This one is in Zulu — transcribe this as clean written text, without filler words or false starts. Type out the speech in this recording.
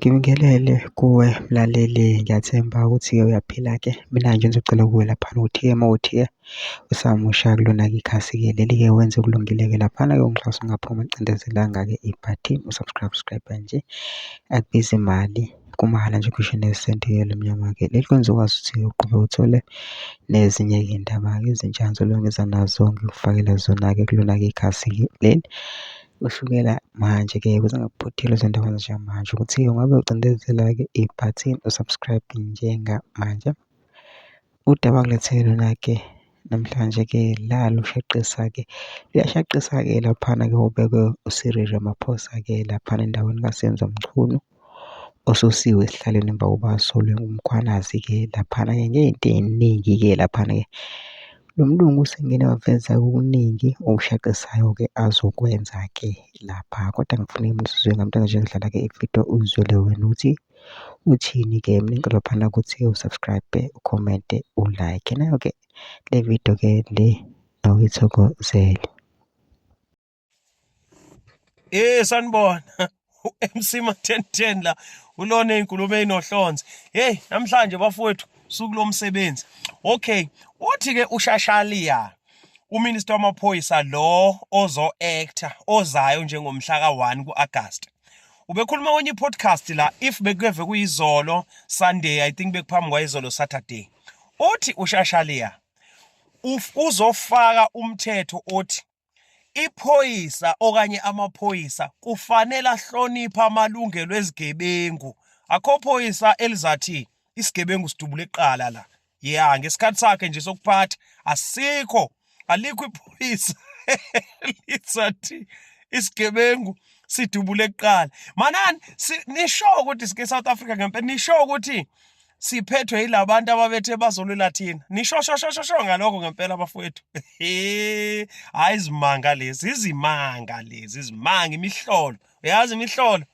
Ngibingelele kuwe mlaleli, ngiyathemba ukuthi-ke uyaphila-ke. Mina nje ngizocela kuwe laphana ukuthi-ke uma kuwukuthi-ke usamusha kulona-ke ikhasi-ke leli-ke wenze okulungile-ke laphana-ke ungixhasa ungaphumi ucindezelanga-ke ibhathini u-subscribe, subscribe nje akubizi mali kumahhala nje ngisho nesenti-ke elimnyama-ke. Leli kwenza ukwazi ukuthi uqhubeke uthole nezinye-ke iy'ndaba-ke ezintsha ngizolungiza nazo ngikufakele zona-ke kulona-ke ikhasi-ke leli. Kusukela manje-ke ukuze ungaphuthelwa izindaba njengamanje ukuthi-ke ungabe ucindezela-ke ibhathini u-subscribe njengamanje. Udaba engilethele lona-ke namhlanje-ke la lushaqisa-ke, luyashaqisa-ke laphana-ke ubekwe uCyril Ramaphosa-ke laphana endaweni kaSenzo Mchunu osusiwe esihlalweni emva kokuba asolwe nguMkhwanazi-ke laphana-ke ngey'nto ey'ningi-ke laphana-ke. Lo mlungu usengene waveza okuningi okushaqisayo-ke azokwenza-ke lapha, kodwa ngifuna ngizwe ngamntana nje ngidlala-ke ividiyo uzizwele wena ukuthi uthini-ke. Mina ngicela laphana ukuthi u-subscribe, ukhomente, u-like. Nayo-ke le video-ke le awuyithokozele. Sanibona. U-MC Ma-1010 la ulona ey'nkulumo ey'nohlonze. Hey, namhlanje bafowethu suku lomsebenzi. Okay, uthi-ke uShashalia uminister wamaphoyisa lo ozo-actor ozayo njengomhla ka-1 ku-August. Ubekhuluma kwenye i-podcast la if bekeve kuyizolo Sunday, I think bekuphambi kwayizolo Saturday. Uthi uShashalia uzofaka umthetho othi iphoyisa okanye amaphoyisa kufanele ahloniphe amalungelo ezigebengu. Akho phoyisa elizathi isigebengu sidubule kuqala la. Ya, ngesikhathi sakhe nje sokuphatha asikho, alikho iphoyisa lizathi isigebengu sidubule kuqala. Manani nisho ukuthi sike South Africa ngempela, nisho ukuthi siphethwe yilabantu ababethe bazolwela thina. Nisho sho sho sho ngalokho ngempela bafowethu. Hayi, izimanga lezi, izimanga lezi, izimanga, imihlolo. Uyazi imihlolo.